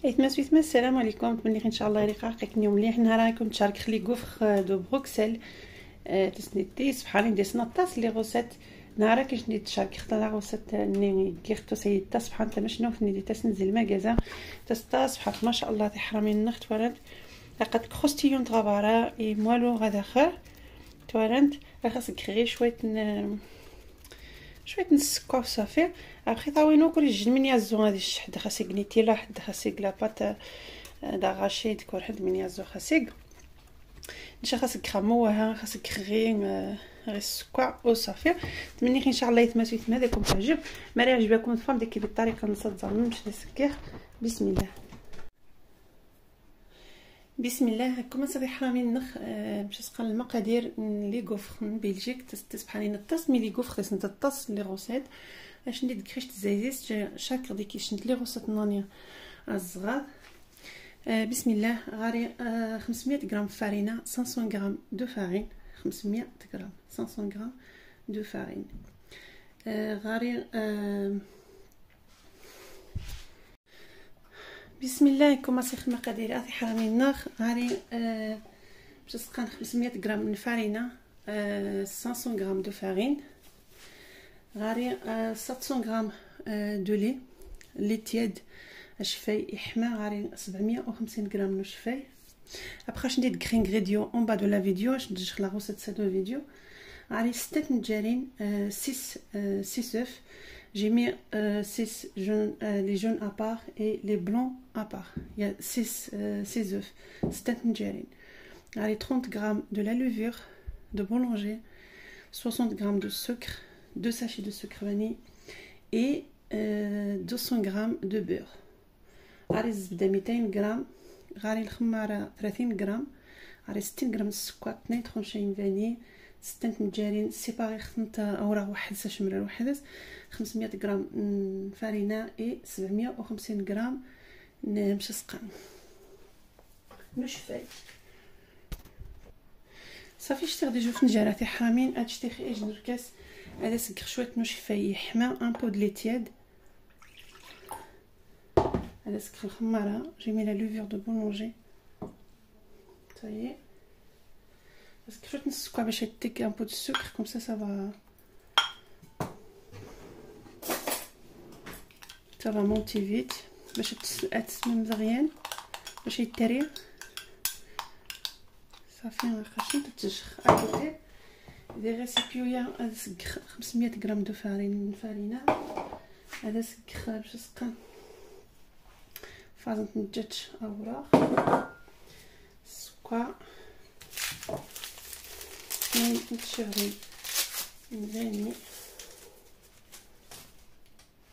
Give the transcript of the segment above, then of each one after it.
ايتما السلام عليكم. نتمنى ان شاء الله رقاقك اليوم مليح. نهار راكم تشارك les gaufres de Bruxelles تسنيتي سبحان دي سنطاس les recettes. نهار كيش ندي تشارك خطا la recette ني كيختو سيد سبحان تما شنو فني دي تنزل magasin تستا سبحان ما شاء الله تحرمين نخت ورد لقد croustillant غبرة اي موالو غادا خر تورنت خاصك غير شوية شوية السكر صافي. ابخي طاوينو كل جوج من يازو غادي شحد خاصك نيتيلا حد خاصك la pâte d'arachide كل حد من يازو خاصك نشا خاصك خموها خاصك غير السكر وصافي. نتمنى ان شاء الله يتماسو يتما هذاكم تعجب ما راه عجبكم الفام ديك بالطريقة نصد مش نسكر. بسم الله بسم الله. كما صافي حرامين نخ باش تسقى المقادير les gaufres من بلجيك تسبحاني نطس mais les gaufres تنطس les recettes اش ندير كريش تزايزيس شاكر ديك شنت les recettes نانيا الصغار. بسم الله. غاري 500 غرام فرينه 500 غرام de farine 500 غرام 500 غرام de farine. غاري بسم الله. كما سيخ المقادير اثي حرامين نخ غاري باش تسقان 500 غرام من فرينه 500 غرام de farine. غاري 700 غرام de lait lait tiède الشفاي يحمى غاري 750 غرام من الشفاي. ابخي اش ندير كرين ingrédients en bas de la vidéo اش ندير la recette cette vidéo. غاري 6 نجارين 6 6 œufs. J'ai mis 6 jaunes, les jaunes à part et les blancs à part. Il y a 6 œufs, 6 نجارين. Allez, 30 g de la levure de boulanger, 60 g de sucre, 2 sachets de sucre vanille et 200 g de beurre. Allez, الزبدة 200 غرام، غاري الخمارة 30 غرام، غاري 60 غرام السكر، 2 tranches vanille، 6 مجارين séparés خدمت اوراق واحد شمرة واحد 500 غرام فرينه et 750 غرام مشسقان نشفاي صافي. شتي غادي جوج فنجانات حرامين هادشي خي اج نركاس هذا سكر شوية نشفاي يحمى un peu de lait tiède هذا سكر الخماره. j'ai mis la levure de boulanger ça y est. Parce que je ne باش يديك un peu de sucre comme ça ça va monter vite باش تسمم مزيان باش يتري صافي. غنخشن تتجخ à côté des récipients. هذا سكر 500 غرام de farine فرينه هذا سكر باش تسقى فازنت نجتش اوراق السكر نتشغل مزيان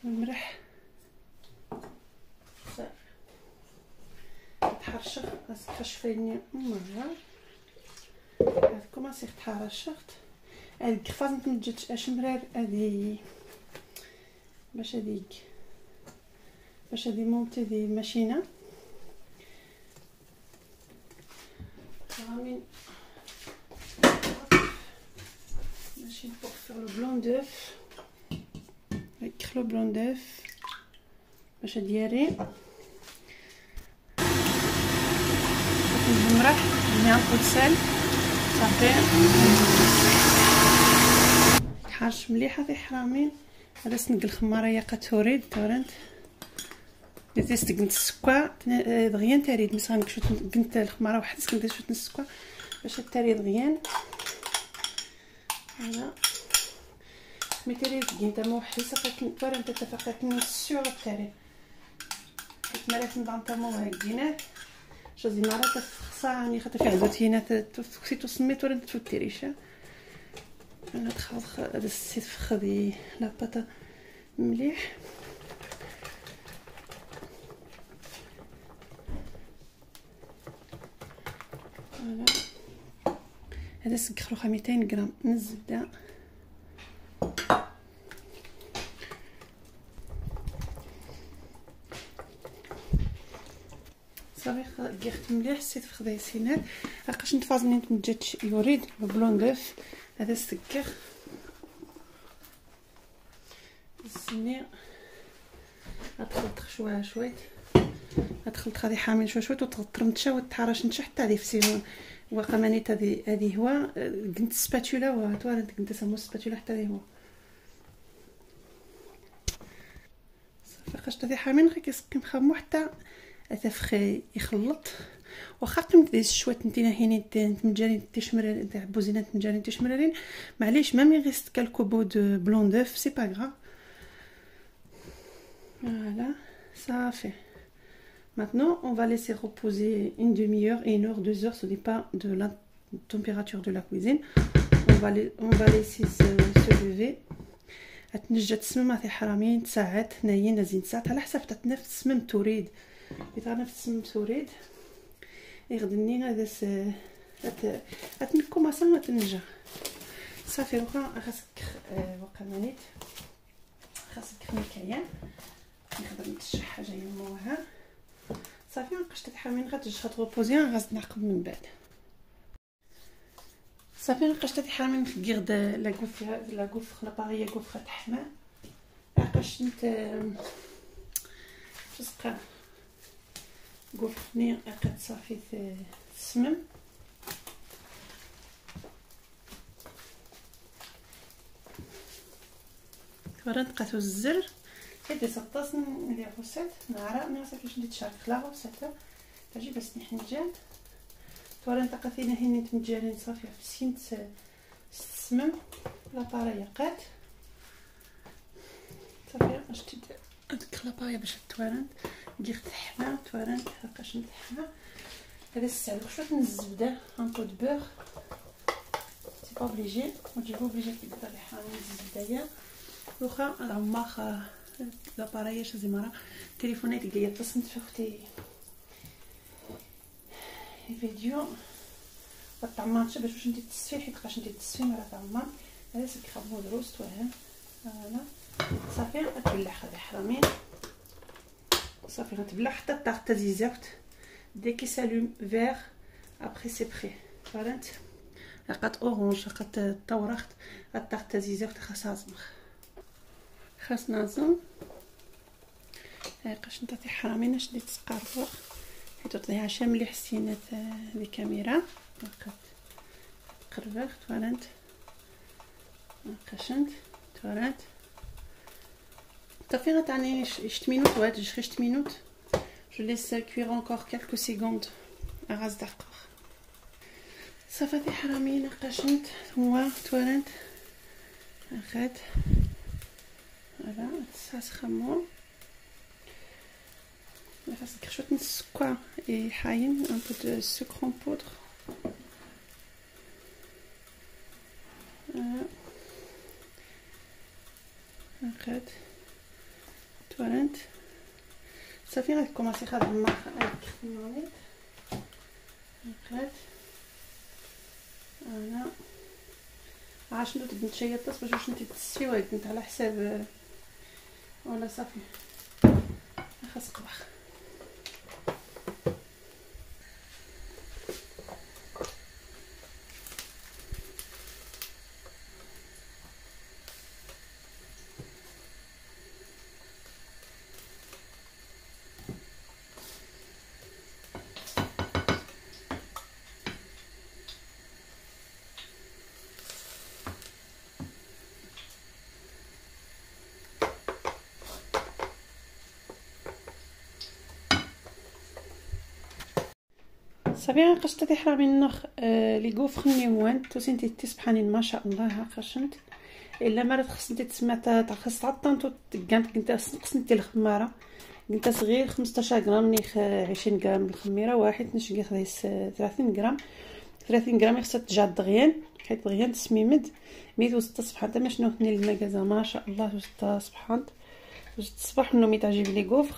الملح صافي. تحرشخ تخشفيني مرة هاد كوماسي تحرشخت هاد الكفاز نجت اشمرار هادي باش هاديك باش هادي مونتي دي ماشينه غامين machine pour faire le blanc d'œuf. Avec le blanc d'œuf باش ديالي نمرح un peu de sel صافي. حرش مليحة في حرامين. هذا سنق الخماره يا قتوريد تورنت ديت قنت السكر دغيان تريد مثلا كشوت قنت الخماره واحد سكنت شوت السكر باش تريد دغيان. voilà mais تريد كنت ما وحدي سقيت تورا انت تفقت من السيور تاعي حيت مرات نضع تا مو هكينا شوزي مرات تخصاني خاطر في عزوتينا تفكسيتو سميت ولا تفوتيريش. انا تخلط هذا السيت فخدي la pâte مليح. voilà هذا سكر 200 غرام من الزبدة صافي. كيخت مليح السيت فخدي سينات علاش نتفازني نتمجدش يوريد blanc d'œuf. هذا السكر السني غتخلط شوية شوية دخلت غادي حامل شوية شوية وتغطرمتشا وتحرش نتشا حتى هذه في وقمانيت هذه هو كنت spatula وتوارد كنت سمو spatula حتى هذه هو صافي. خاش هذه حامل غير كيسقي مخمو حتى اتفخ يخلط. واخا قمت ديس شوية نتينا هيني تمجاني تشمرين تاع بوزينات تمجاني تشمرين معليش même il reste quelques bouts de blanc d'œuf c'est pas grave. Voilà صافي. Maintenant, on va laisser reposer une demi-heure, une heure, 2 heures, ce dépend de la température de la cuisine. On va laisser se lever. تنجد السمم في حرامين ساعات نايين زين ساعات على حسب تتنفس السمم تريد. إذا نفس السمم تريد يغدني هذا اتنكوماسا تنجا صافي. وخا خاصك وقمانيت خاصك مكيان نخدم شي حاجة يموها صافي. مابقاش تتحامين غتجي غتغوبوزي غاز نعقب من بعد صافي. مابقاش تتحامين في كيغد لا غوفر لا غوفر لاباري غوفر تحمى عقاش نت تسقى غوفرني عقد صافي تسمم. ورا نقاتو الزر هادي سطاس les recettes نعرف نعرف كيفاش نتشارك la recette تجي باش نحنجان تورا نتقاثينا هني تمجانين صافي في سين تسمم l'appareil قات صافي. اش تد هذيك l'appareil باش توارنت كيغ تحمى توارنت هاكاش نتحمى. هذا السعر شوية من الزبدة un peu de beurre c'est pas obligé وتجيبو obligé تقدر حامل الزبدة واخا العماخ l'appareil زعما تليفونات كاع تصنت في اختي فيديو طعماتش باش واش ندير التسفي حيت بقاش ندير التسفي مرة تعمر. هذا سكخ دروس توهم voilà صافي. غتبلع هذا حرامين صافي غتبلع حتى طاق تزيزاوت dès qu'il s'allume vert après c'est prêt. فهمت لقات orange لقات طورخت غطاق تزيزاوت خاصها زمخ خاص نازم قاش نتا حرامين اش اللي تسقربو حيت تعطيها شامل حسينات الكاميرا لقات قربخ توالنت قشنت توالنت صافي. غتعني 8 minutes واد 8 minutes je laisse cuire encore quelques secondes غاز دقق صافي. حرامين قشنت هو توالنت غاد voilà تساس خمو خاصك شوية السكر حاين un peu de sucre en poudre. غاد تورنت صافي. غتكومونسي خدمة الكريمونيت غاد انا عاشنو تبنت شي طاس باش واش نتي تسفي ولا على حساب ولا صافي خاص قبخ. صافي قشطة تحرامين نخ les gaufres نيوان توسنتي تسبحانين ما شاء الله. ها خشنت الا ما خص انت تسمع تاع خص تعطنتو كانت كنت نقصنتي الخماره كنت صغير 15 غرام نيخ 20 غرام الخميره واحد نشقي خديس 30 غرام 30 غرام خصها تجع دغيان حيت دغيان تسميمد ميت وستة صبحان تا شنو هني المكازا ما شاء الله وستة صبحان وست الصباح منو مي تعجب les gaufres.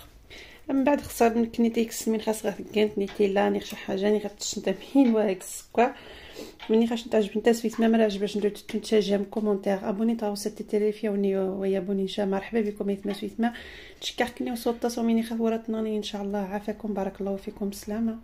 من بعد خصها كنيتي كسمين خاص غير كانت نيتيلا ني شي حاجة ني غتشنتا مين وهاك السكر مني خاش تعجب نتا سويت ما عجبش ندير تنتا j'aime commentaire abonner تا وسط تيليفيوني ويا abonner شا مرحبا بكم يتما سويت ما تشكركني وصوت تصوميني خاف وراتناني ان شاء الله. عافاكم بارك الله فيكم سلامه.